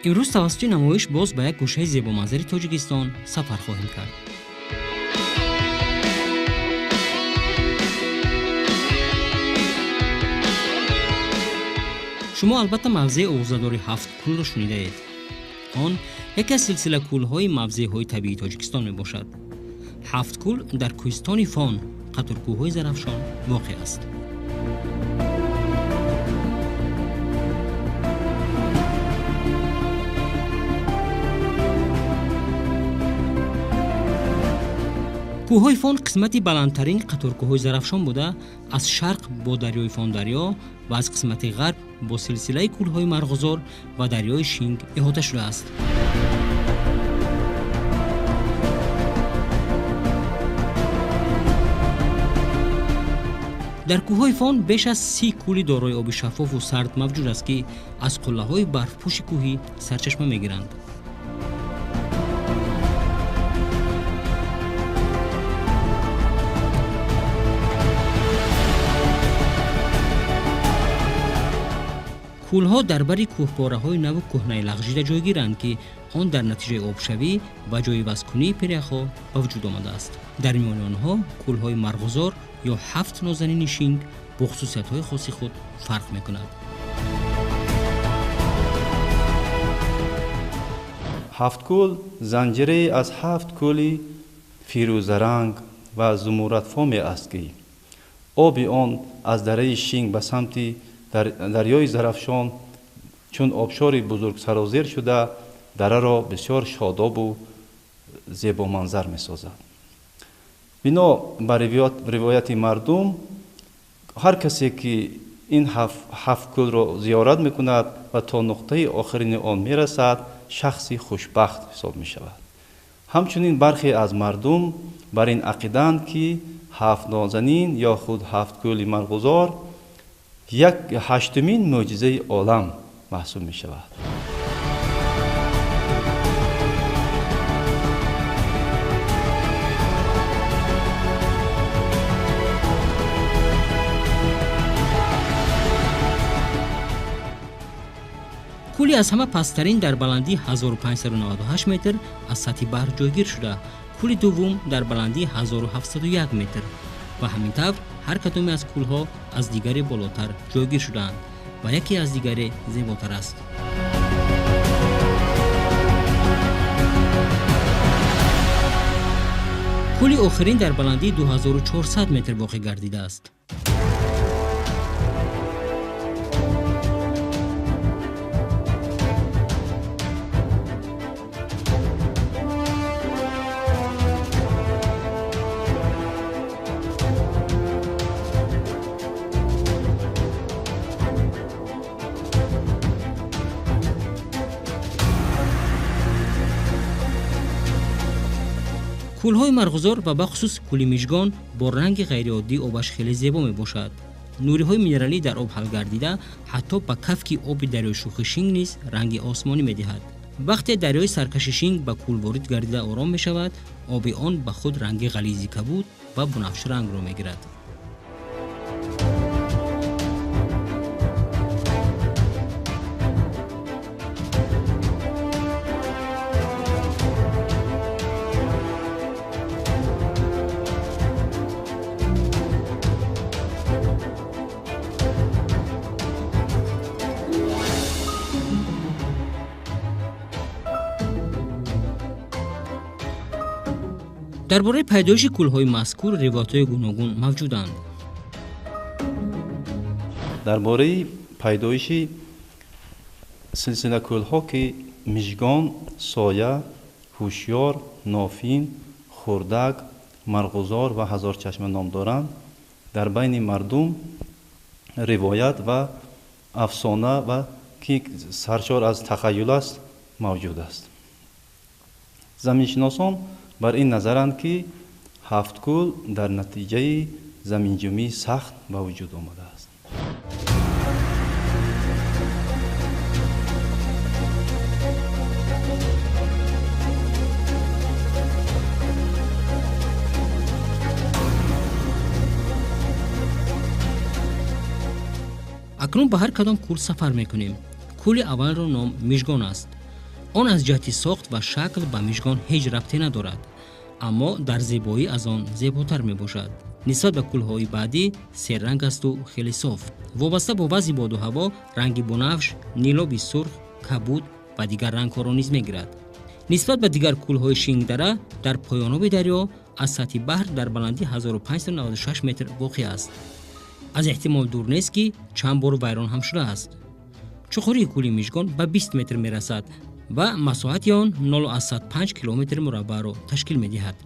Имрӯз тавассути намоиш боз ба як гӯшаи зебоманзари Тоҷикистон сафар хоҳем кард. Шумо албатта мавзеи овозадори ҳафт кӯлро шунидаед. Он яке аз силсила кӯлҳои мавзеъҳои табиии Тоҷикистон мебошад. Ҳафт кӯл дар кӯҳистони Фон, қаторкӯҳҳои Зарафшон воқеъ аст. Кӯҳҳои Фон қисмати баландтарин қаторкӯҳҳои Зарафшон буда, аз шарқ бо дарёи Фондарё ва аз қисмати ғарб бо силсилаи кӯлҳои Марғузор ва дарёи Шинг иҳота шудааст. Дар кӯҳҳои Фон беш аз 30 кӯли дорои оби шаффофу сард мавҷуд аст, ки аз қуллаҳои барфпӯши кӯҳӣ сарчашма мегиранд. Кӯлҳо дар бари кӯҳпораҳои наву кӯҳнаи лағжида ҷойгиранд, ки он дар натиҷаи обшавӣ ва ҷойивазкунии пиряхҳо ба вуҷуд омадааст. Дар миёни онҳо кӯлҳои Марғузор ё ҳафт нозанини Шинг бо хусусиятҳои хоси худ фарқ мекунад. Ҳафткӯл занҷирае аз ҳафт кӯли фирӯзаранг ва зумурратфоме аст, ки оби он аз дараи Шинг ба самти дарёи Зарафшон чун обшори бузург сарозер шуда, дараро бисёр шодобу зебоманзар месозад. Бино ба ривояти мардум, ҳар касе ки ин ҳафт кӯлро зиёрат мекунад ва то нуқтаи охирини он мерасад, шахси хушбахт ҳисоб мешавад. Ҳамчунин бархе аз мардум бар ин ақидаанд, ки ҳафт нозанин ё худ ҳафт кӯли Марғузор як ҳаштумин мӯъҷизаи олам маҳсуб мешавад. Кӯли аз ҳама пасттарин дар баландии 1598 метр аз сатҳи баҳр ҷойгир шуда, кӯли дуввум дар баландии 1701 метр ва ҳамин тавр ҳар кадоме аз кӯлҳо аз дигаре болотар ҷойгир шудаанд ва яке аз дигаре зеботар аст. Кӯли охирин дар баландии 2400 метр воқеъ гардидааст. Кӯлҳои Марғузор ва бахусус кӯли Мижгон бо ранги ғайриоддии обаш хеле зебо мебошад. Нуриҳои минералӣ дар об ҳал гардида, ҳатто ба кафки оби дарёи шӯхи Шинг низ ранги осмонӣ медиҳад. Вақте дарёи саркаши Шинг ба кӯл ворид гардида ором мешавад, оби он ба худ ранги ғализи кабуд ва бунафшрангро мегирад. Дар бораи пайдоиши кӯлҳои мазкур ривоятҳои гуногун мавҷуданд. Дар бораи пайдоиши силсила кӯлҳо, ки Мижгон, Соя, Ҳушёр, Нофин, Хурдак, Марғузор ва Ҳазорчашма ном доранд, дар байни мардум ривоят ва афсона ва ки саршор аз тахайюл аст мавҷуд аст. Заминшиносон бар ин назаранд, ки ҳафт кӯл дар натиҷаи заминҷунбии сахт ба вуҷуд омадааст. Акнун ба ҳар кадом кӯл сафар мекунем. Кӯли аввалро ном Мижгон аст. Он аз ҷиҳати сохт ва шакл ба Мижгон ҳеҷ рабте надорад, аммо дар зебоӣ аз он зеботар мебошад. Нисбат ба кӯлҳои баъдӣ серранг асту хеле соф. Вобаста бо вазъи боду ҳаво ранги бунафш, нилоби сурх, кабуд ва дигар рангҳоро низ мегирад. Нисбат ба дигар кӯлҳои Шингдара дар поёноби дарё аз сатҳи баҳр дар баландии 1596 метр воқеъ аст. Аз эҳтимол дур нест, ки чанд бор вайрон ҳам шудааст. Чуқурии кӯли Мижгон ба 20 метр мерасад ва масоҳати он 0,5 километри мураббаъро ташкил медиҳад.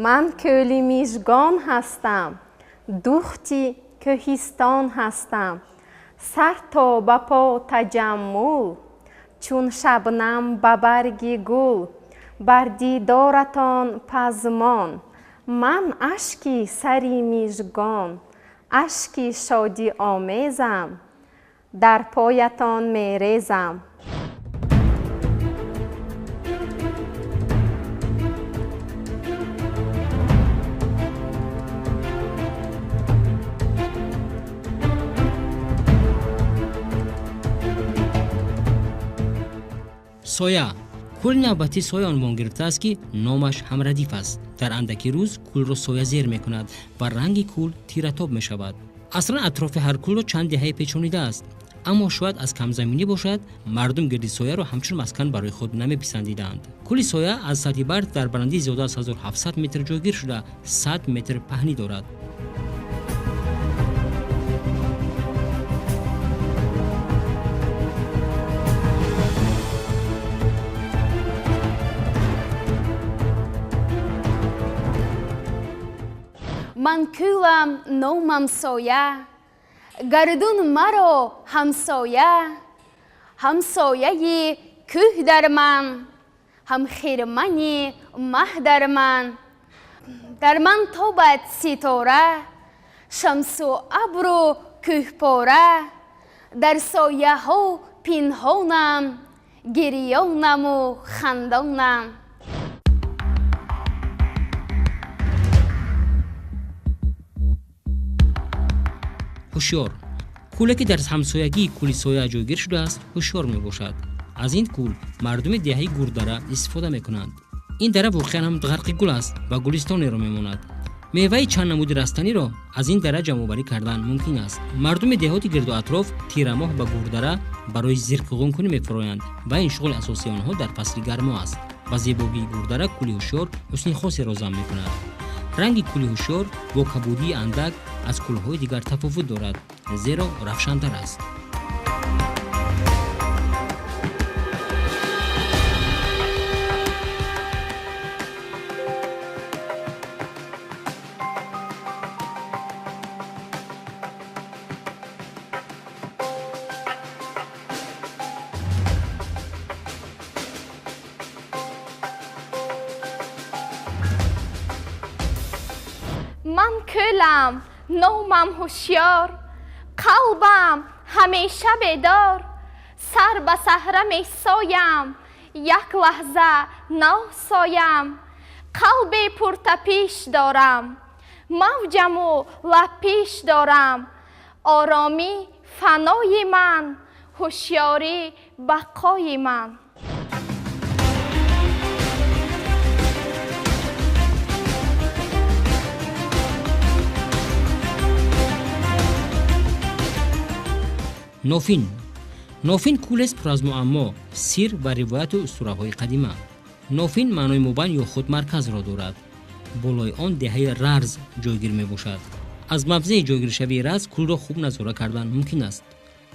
Ман кӯли Мижгон ҳастам, духти кӯҳистон ҳастам. Сар то ба по таҷаммул, чун шабнам ба барги гул, бар дидоратон пазмон. Ман ашки сари Мижгон, ашки шодиомезам, дар поятон мерезам. Соя. Кӯли навбатӣ соя унвон гирифтааст, ки номаш ҳамрадиф аст. Дар андаки рӯз кӯлро соя зер мекунад ва ранги кӯл тиратоб мешавад. Аслан атрофи ҳар кӯлро чанд деҳае печонидааст, аммо шояд аз камзаминӣ бошад, мардум гирди сояро ҳамчун маскан барои худ намеписандидаанд. Кӯли соя аз сатҳи баҳр дар баландии зиёда аз 1700 метр ҷойгир шуда, 100 метр паҳнӣ дорад. Ман кӯлам, номам соя, гардун маро ҳамсоя, ҳамсояи кӯҳ дар ман, ҳам хирмани маҳ дар ман. Дар ман тобад ситора, шамсу абру кӯҳпора, дар сояҳо пинҳонам, гирёнаму хандонам. Ҳушёр. Кӯле ки дар ҳамсоягии кӯли соя ҷойгир шудааст, ҳушёр мебошад. Аз ин кӯл мардуми деҳаи Гурдара истифода мекунанд. Ин дара воқеан ҳам ғарқи гул аст ва гулистонеро мемонад. Меваи чанд намуди растаниро аз ин дара ҷамъоварӣ кардан мумкин аст. Мардуми деҳоти гирду атроф тирамоҳ ба Гурдара барои зиркғункунӣ мефуроянд ва ин шуғли асосии онҳо дар фасли гармо аст. Ба зебогии Гурдара кӯли ҳушёр ҳусни хосеро зам мекунад. Ранги кӯли ҳушёр бо кабудии андак аз кӯлҳои дигар тафовут дорад, зеро равшантар аст. Ман кӯлам, номам ҳушёр, қалбам ҳамеша бедор, сар ба саҳра месоям, як лаҳза носоям, қалби пуртапиш дорам, мавҷаму лабпиш дорам, оромӣ фанои ман, ҳушёрӣ бақои ман. Нофин. Нофин кӯлест пур аз муаммо, сир ва ривояту устураҳои қадима. Нофин маънои мубайн ё худ марказро дорад. Болои он деҳаи Рарз ҷойгир мебошад. Аз мавзеи ҷойгиршавии Рарз кӯлро хуб назора кардан мумкин аст.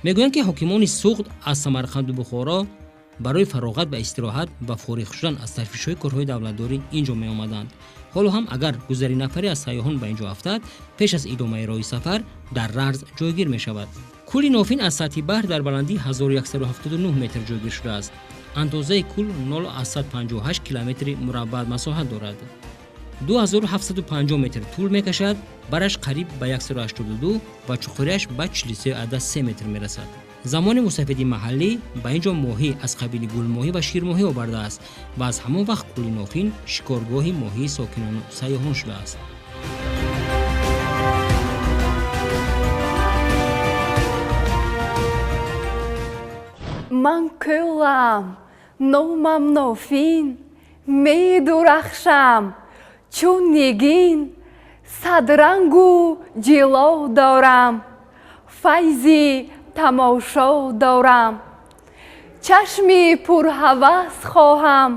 Мегӯянд, ки ҳокимони Суғд аз Самарқанду Бухоро барои фароғат ва истироҳат ва фориғ шудан аз ташвишҳои корҳои давлатдорӣ ин ҷо меомаданд. Ҳоло ҳам агар гузари нафаре аз сайёҳон ба ин ҷо афтад, пеш аз идомаи роҳи сафар дар Рарз ҷойгир мешавад. Кӯли Нофин аз сатҳи баҳр дар баландии 1179 метр ҷойгир шудааст. Андозаи кӯл 0,58 километри мураббаъ масоҳат дорад. 2750 метр тӯл мекашад, бараш қариб ба 182 ва чуқуриаш ба 43,3 метр мерасад. Замони мусафиди маҳаллӣ ба ин ҷо моҳӣ аз қабили гулмоҳӣ ва ширмоҳӣ овардааст ва аз ҳамон вақт кӯли Нофин шикоргоҳи моҳии сокинону сайёҳон шудааст. Ман кӯлам, номам Нофин, медурахшам чун нигин, садрангу ҷило дорам, файзи тамошо дорам, чашми пурҳавас хоҳам,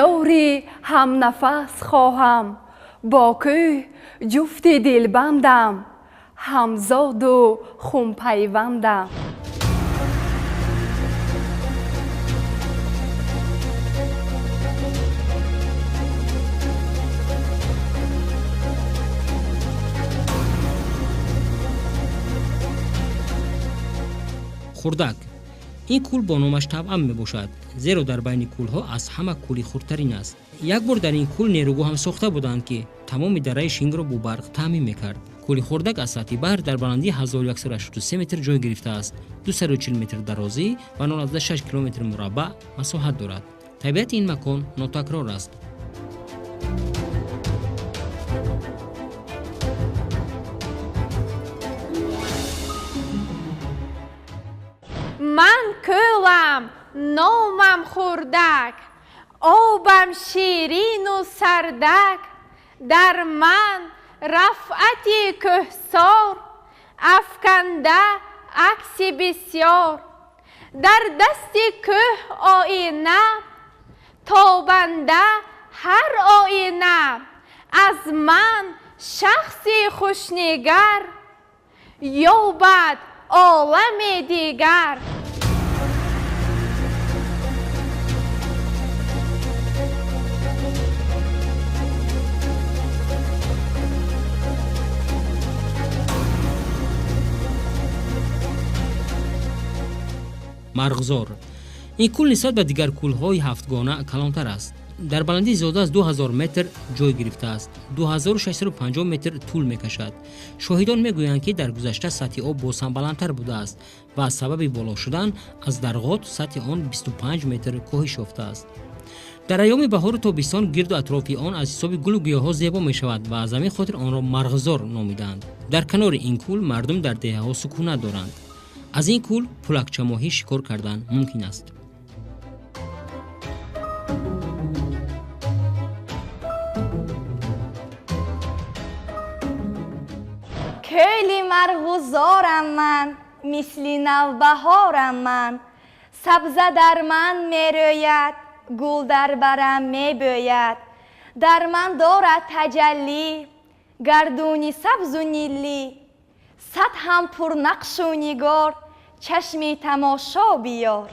ёри ҳамнафас хоҳам, бо кӯҳ ҷуфти дилбандам, ҳамзоду хунпайвандам. Хурдак. Ин кӯл бо номаш табъан мебошад, зеро дар байни кӯлҳо аз ҳама кӯли хурдтарин аст. Як бор дар ин кӯл нерӯгоҳ ҳам сохта буданд, ки тамоми дараи Шингро бо барқ таъмин мекард. Кӯли Хурдак аз сатҳи баҳр дар баландии 1183 метр ҷой гирифтааст, 240 метр дарозӣ ва 0,6 километри мураббаъ масоҳат дорад. Табиати ин макон нотакрор аст. Ман кӯлам, номам Хурдак, обам ширину сардак, дар ман рафъати кӯҳсор, афканда акси бисёр. Дар дасти кӯҳ оина, тобанда ҳар оина, аз ман шахси хушнигар, ёбад олами дигар. Марғзор. Ин кӯл нисбат ба дигар кӯлҳои ҳафтгона калонтар аст. Дар баландии зиёда аз 2000 метр ҷой гирифтааст, 2650 метр тӯл мекашад. Шоҳидон мегӯянд, ки дар гузашта сатҳи об боз ҳам баландтар будааст ва аз сабаби боло шудан аз дарғот сатҳи он 25 метр коҳиш ёфтааст. Дар айёми баҳору тобистон гирду атрофи он аз ҳисоби гулу гиёҳҳо зебо мешавад ва аз ҳамин хотир онро марғзор номидаанд. Дар канори ин кӯл мардум дар деҳаҳо сукунат доранд. Аз ин кӯл пулакчамоҳӣ шикор кардан мумкин аст. Кӯли марғузорам ман, мисли навбаҳорам ман, сабза дар ман мерӯяд, гул дар барам мебӯяд, дар ман дорад таҷаллӣ гардуни сабзу ниллӣ, сад ҳам пурнақшу нигор, чашми тамошо биёр.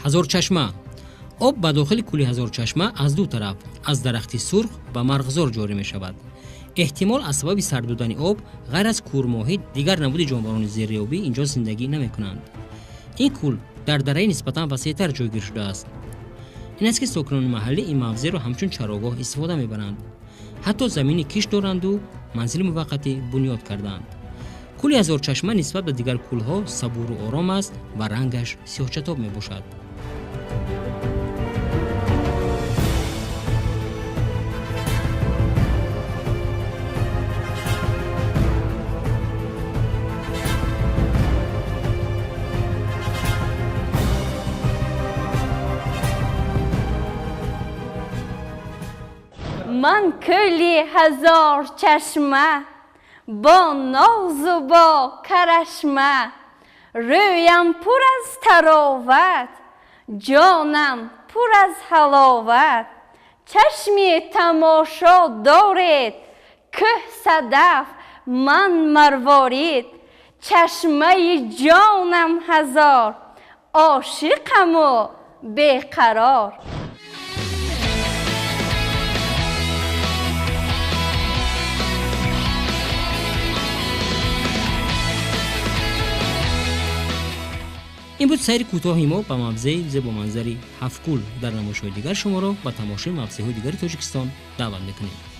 Ҳазорчашма. Об ба дохили кӯли Ҳазорчашма аз ду тараф, аз дарахти сурх ва марғзор ҷорӣ мешавад. Эҳтимол аз сабаби сард будани об ғайр аз кӯрмоҳӣ дигар намуди ҷонварони зериобӣ инҷо зиндагӣ намекунанд. Ин кӯл дар дараи нисбатан васеътар ҷойгир шудааст. Ин аст, ки сокинони маҳаллӣ ин мавзеъро ҳамчун чарогоҳ истифода мебаранд. Ҳатто замини кишт доранду манзили муваққатӣ бунёд кардаанд. Кӯли Ҳазорчашма нисбат ба дигар кӯлҳо сабуру ором аст ва рангаш сиёҳчатоб мебошад. Ман кӯли ҳазорчашма, бо нозу бо карашма, Рӯям пур аз тароват, ҷонам пур аз ҳаловат. Чашми тамошо доред, кӯҳ садаф, ман марворид. Чашмаи ҷонам ҳазор, ошиқаму беқарор. Ин буд сайри кӯтоҳи мо ба мавзеи зебоманзари Ҳафткӯл. Дар намоишҳои дигар шуморо ба тамошои мавзеъҳои дигари Тоҷикистон даъват мекунем.